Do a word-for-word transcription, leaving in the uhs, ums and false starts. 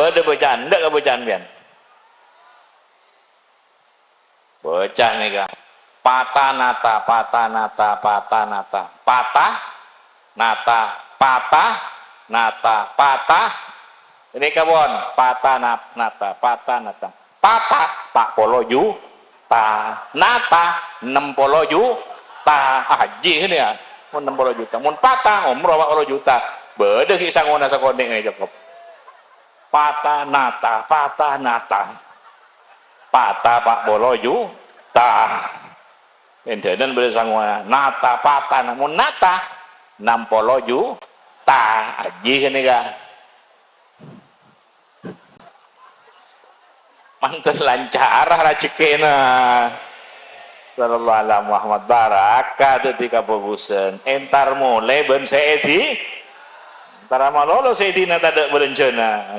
Bâdâ bâcaan, endâ' kabâcaan, piyan? Bâca nèka. Pata nata, pata nata, pata nata. Patah, nata, patah, nata, patah. Nèka pon, pata na-, nata, pata nata. Patah, pa' polo juta. Nata, ennem polo juta. Ajjhi ghânèka. Mon ennem polo juta. Mon patah, omor pa' polo juta. Bâdâ ghi' sangona sakonè' nè, cokop. Pata nata, pata nata. Pata pa' polo juta. Endânan bâdâ sangona. Nata pata, na-, mon nata, ennem polo juta. Ajjhi ghânèka. Manten lancar rajhekkèna. Sallallahu ala Muhammad, baraka dhâddhi kabhâghusân. Entar molè bân sè èdhi-, entar malolo sè èdhinah tadâ' bâlânjhâna.